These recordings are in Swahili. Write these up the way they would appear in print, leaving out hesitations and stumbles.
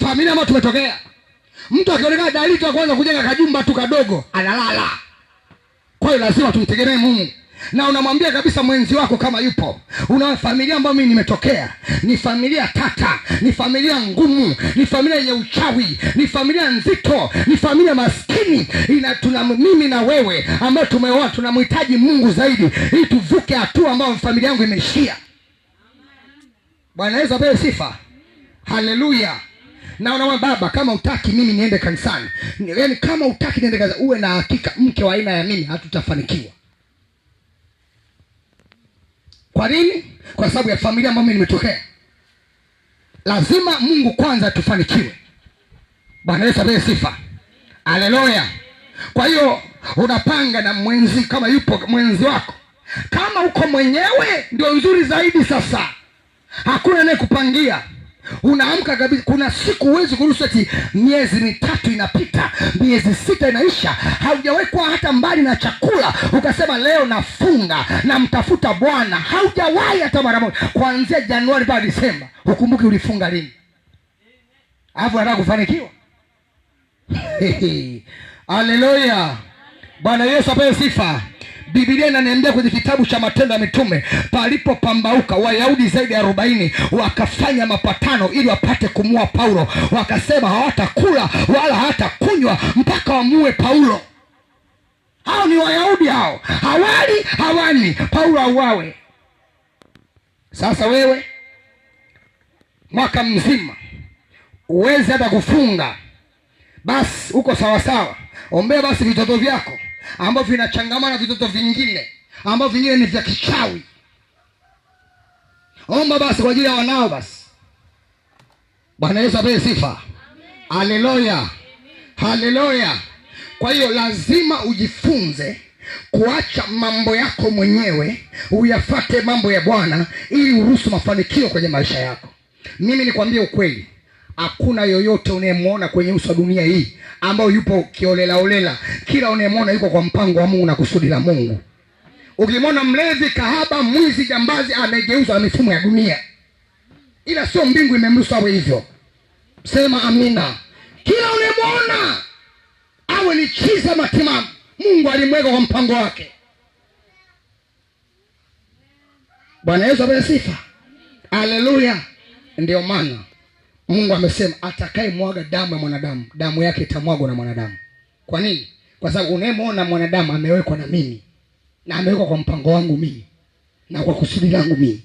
Familia ambayo tumetokea, mtu akionekana dalili tu kwanza kujenga kajumba tu kadogo analala. Kwa hiyo lazima tumtegemee Mungu. Na unamwambia kabisa mwenzi wako kama yupo, una familia ambayo mimi nimetokea, ni familia tata, ni familia ngumu, ni familia yenye uchawi, ni familia nzito, ni familia maskini. Tuna mimi na wewe ambao tumeoa tunamhitaji Mungu zaidi ili tuvuke hatua ambayo familia yangu imeishia. Bwana Yesu apewe sifa. Haleluya. Na unamwambia baba, kama hutaki mimi niende kanisani, yaani kama hutaki niende kanisani, uwe na hakika mke wa aina ya mimi hatutafanikiwa. Kwa nini? Kwa sababu ya familia ambayo mimi nimetokea. Lazima Mungu kwanza tufanikiwe. Bwana Yesu apewe sifa. Haleluya. Kwa hiyo unapanga na mwenzi kama yupo mwenzi wako. Kama uko mwenyewe ndio nzuri zaidi sasa. Hakuna anayekupangia. Unaamka kabisa. Kuna siku huwezi kuruhusu eti miezi 3 inapita, miezi 6 inaisha, haujawekwa hata mbali na chakula ukasema leo nafunga na mtafuta Bwana. Haujawahi hata mara moja. Kuanzia Januari mpaka Disemba hukumbuki ulifunga lini. Alafu unataka kufanikiwa? Haleluya. Bwana Yesu apewe sifa. Biblia inaniambia kwenye kitabu cha Matendo ya Mitume, palipopambauka Wayahudi zaidi ya 40 wakafanya mapatano ili wapate kumua Paulo. Wakasema hawatakula wala hawatakunywa mpaka wamue Paulo. Hao ni Wayahudi hao. Hawali hawani, Paulo auawe. Sasa wewe mwaka mzima uweze hata kufunga, basi uko sawa sawa. Ombea basi vitoto vyako ambavyo vinachangamana vitoto vingine ambavyo vingine ni vya kichawi. Omba basi kwa ajili ya wanao basi. Bwana Yesu apewe sifa. Haleluya. Haleluya. Kwa hiyo lazima ujifunze kuacha mambo yako mwenyewe uyafate mambo ya Bwana ili uruhusu mafanikio kwenye maisha yako. Mimi nikwambie ukweli, hakuna yoyote unayemuona kwenye uso wa dunia hii ambao yupo kiolela olela. Kila unayemuona yuko kwa mpango wa Mungu na kusudi la Mungu. Ukimwona mlevi, kahaba, mwizi, jambazi, amegeuzwa na mifumo ya dunia, ila sio mbingu imemruhusu awe hivyo. Sema amina. Kila unayemuona awe ni chiza matimamu, Mungu alimweka kwa mpango wake. Bwana Yesu apewe sifa. Haleluya. Ndio maana Mungu amesema atakayemwaga damu ya mwanadamu, damu yake itamwagwa na mwanadamu. Kwa nini? Kwa sababu unayemwona mwanadamu amewekwa na mimi, na amewekwa kwa mpango wangu mimi na kwa kusudi langu mimi.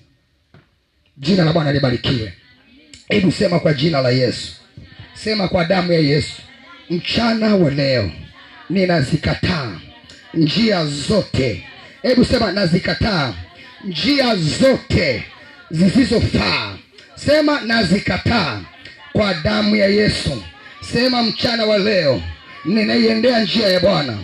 Jina la Bwana libarikiwe. Hebu sema kwa jina la Yesu. Sema kwa damu ya Yesu. Mchana wa leo ninazikataa njia zote. Hebu sema nazikataa njia zote zisizofaa. Sema nazikataa kwa damu ya Yesu. Sema mchana wa leo ninaiendea njia ya Bwana,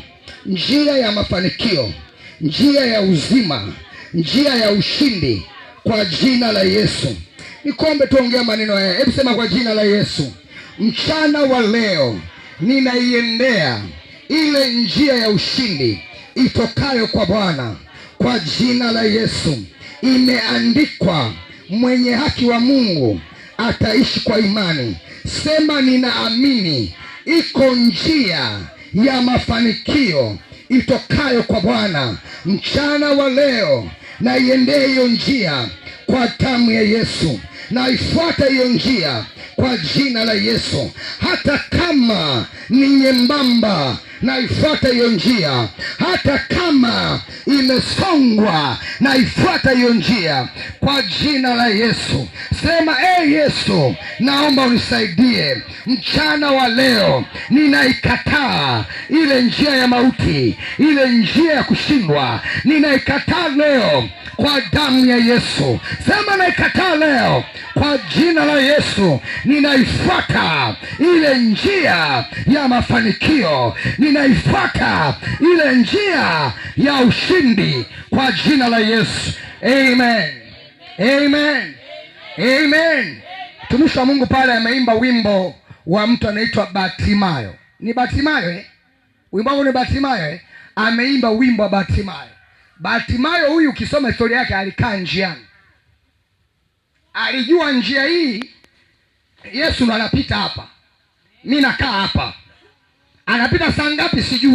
njia ya mafanikio, njia ya uzima, njia ya ushindi kwa jina la Yesu. Nikombe tuongee maneno haya. Hebu sema kwa jina la Yesu. Mchana wa leo ninaiendea ile njia ya ushindi itokayo kwa Bwana kwa jina la Yesu. Imeandikwa, mwenye haki wa Mungu ataishi kwa imani. Sema ninaamini iko njia ya mafanikio itokayo kwa Bwana. Mchana wa leo naiendee hiyo njia kwa damu ya Yesu. Naifuata hiyo njia kwa jina la Yesu. Hata kama ni nyembamba, naifuata hiyo njia. Hata kama imesongwa, naifuata hiyo njia kwa jina la Yesu. Sema, Yesu, naomba unisaidie. Mchana wa leo ninaikataa ile njia ya mauti, ile njia ya kushindwa. Ninaikataa leo kwa damu ya Yesu. Sema naikataa leo kwa jina la Yesu. Ninaifuata ile njia ya mafanikio, ninaifuata ile njia ya ushindi kwa jina la Yesu. Amen. Amen. Amen. Mtumishi wa Mungu pale ameimba wimbo wa mtu anaitwa Bartimayo. Ni Bartimayo eh? Wimbo wangu ni Bartimayo eh? Ameimba wimbo wa Bartimayo. Bartimayo huyu ukisoma historia yake alikaa njiani. Alijua njia hii Yesu ndo anapita hapa, mi nakaa hapa, anapita saa ngapi sijui.